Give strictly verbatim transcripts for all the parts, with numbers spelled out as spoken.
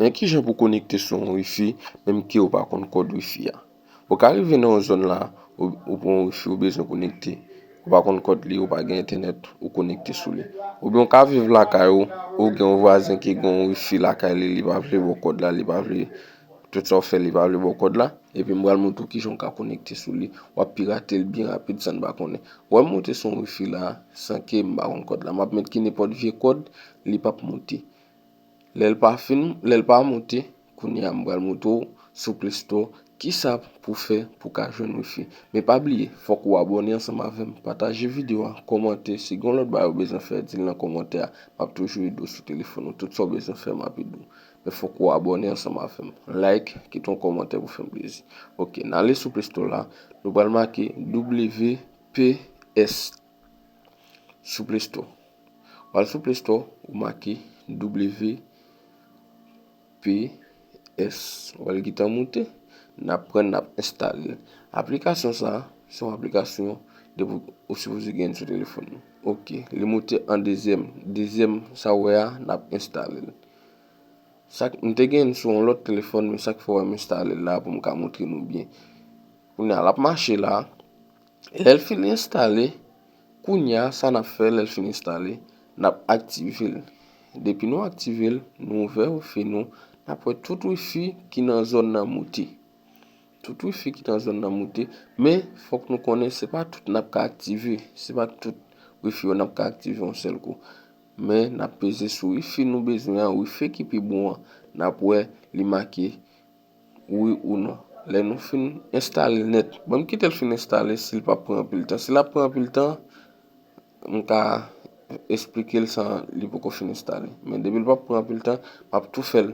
Men kijan pou konekte sou yon wifi, menm ke ou pa konn kòd wifi a. Ou ka rive nan yon zòn la, ou, ou pran yon wifi, ou bezwen konekte. Ou pa konn kòd li, ou pa gen entènèt, ou konekte sou li. Oubyen ou ka viv lakay ou, ou gen yon vwazen ki gen yon wifi lakay li, li pa vle ba w kòd la, li pa vle, tout sa w fè, li pa vle ba w kòd la. Epi m pral montre w kijan w ka konekte sou li. W ap pirate l byen rapid san n pa konnen. Wè m monte sou yon wifi la, san ke m pa konn kòd la. M ap met ki nenpòt vye kòd, li p ap monte. Lè l pa fin, lè l pa monte, kounye a m pral montre w sou Play Store kisa pou fè pou ka jwenn wifi. Men pa bliye, fòk ou abòne ansanm avè m, pataje videyo a, kòmante, si gen lòt bagay ou bezwen fè, di l nan kòmantè a, m ap toujou ede w sou telefòn ou. Tout sa w bezwen fè, m ap ede w. Men fòk ou abòne ansanm avè m. Like, kite yon kòmantè pou fè m plezi. Ok, n ale sou Play Store la, nou pral make W P S sou Play Store. W al sou Play Store, ou make W P S. W al gentan moute, n ap pran, n ap enstale l. Aplikasyon sa a, se yon aplikasyon depi ou sipoze gen sou telefòn ou. Ok, li moute an dezyèm. Dezyèm, sa w wè a, n ap enstale l. Sa k, m te gen sou yon lòt telefòn, men sa k fè w wè m enstale l la pou m ka montre nou byen. Kounye a, l ap mache la. Lè l fin enstale, kounye a, sa n ap fè, lè l fin enstale, n ap aktive l. Depi nou aktive l, nou ouvè wifi nou, n ap wè tout wifi ki nan zòn nan moute. Tout wifi ki nan zòn nan moute, men fòk nou konnen se pa tout n ap ka aktive, se pa tout wifi yo n ap ka aktive yon sèl kou. Men n ap peze sou wifi nou bezwen an, wifi ki pi bon an, n ap wè li make wi ou non. Lè nou fin enstale l nèt, ban m kite l fin enstale si l p ap pran anpil tan. Si l ap pran anpil tan, m ka esplike l san li poko fin enstale. Men depi l p ap pran anpil tan, m ap tou fè l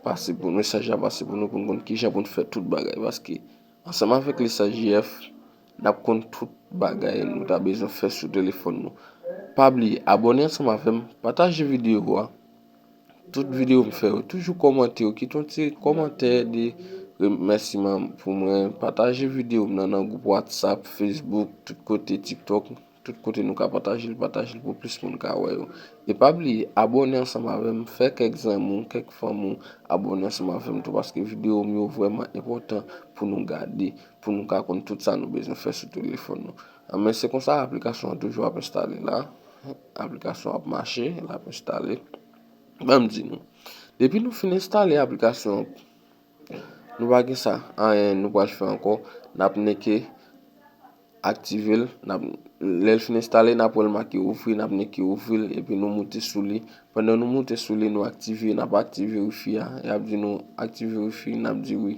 pase pou mesaj la pase pou nou, pou n konn kijan pou n fè tout bagay. Paske ansanm avèk Lisa J F, n ap konn tout bagay nou ta bezwen fè sou telefòn nou. Pa bliye, abòne ansanm avè m, pataje videyo a. Tout videyo m fè yo, toujou kòmante yo, kite yon ti kòmantè de remèsiman pou mwen, pataje videyo m nan, nan gwoup WhatsApp, Facebook, tout kote, TikTok, tout kote nou ka pataje l, pataje l pou plis moun ka wè yo. E pa bliye, abòne ansanm avè m, fè kèk zanmi w, kèk fanmi w abòne ansanm avè m tou, paske videyo m yo vrèman enpòtan pou nou gade, pou nou ka konn tout sa nou bezwen fè sou telefòn nou. Men se konsa aplikasyon an toujou ap enstale la. Aplikasyon ap mache, l ap enstale. Ban m di nou. Depi nou fin enstale aplikasyon an, nou pa gen sa, anyen nou pral fè ankò. N ap neke aktive l. N ap, lè l fin enstale, n ap wè l make ouvri, n ap neke ouvri l, epi nou moute sou li. Pandan nou moute sou li, nou aktive, n ap aktive wifi a. Y ap di nou aktive wifi, n ap di wi,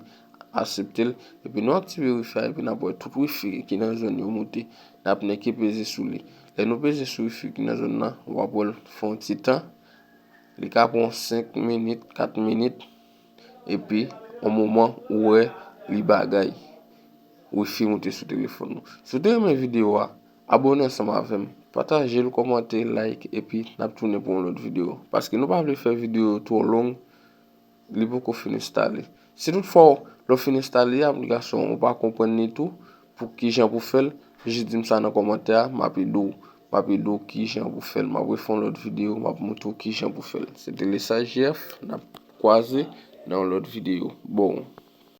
aksepte l. Epi nou aktive wifi a, epi n ap wè tout wifi ki nan zòn yo moute. N ap neke peze sou li. Lè nou peze sou wifi ki nan zòn nan, w ap wè l fè yon ti tan. Li ka pran senk minit, kat minit, epi yon moman ou wè li bagay. Wifi moute sou telefòn ou. Si w te renmen videyo a, abòne ansanm avè m, pataje l, kòmante, like, epi n ap tounen pou yon lòt videyo. Paske nou pa vle fè videyo twò long, li poko fin enstale. Si toutfwa w, lè w fin enstale aplikasyon an, ou pa konprann li tou, pou kijan pou fè l, jis di m sa nan kòmantè a, m ap ede w. M ap ede w kijan pou fè l. M ap refè yon lòt videyo, m ap montre w kijan pou fè l. Se te Lisa J F, n ap kwaze nan yon lòt videyo. Bon.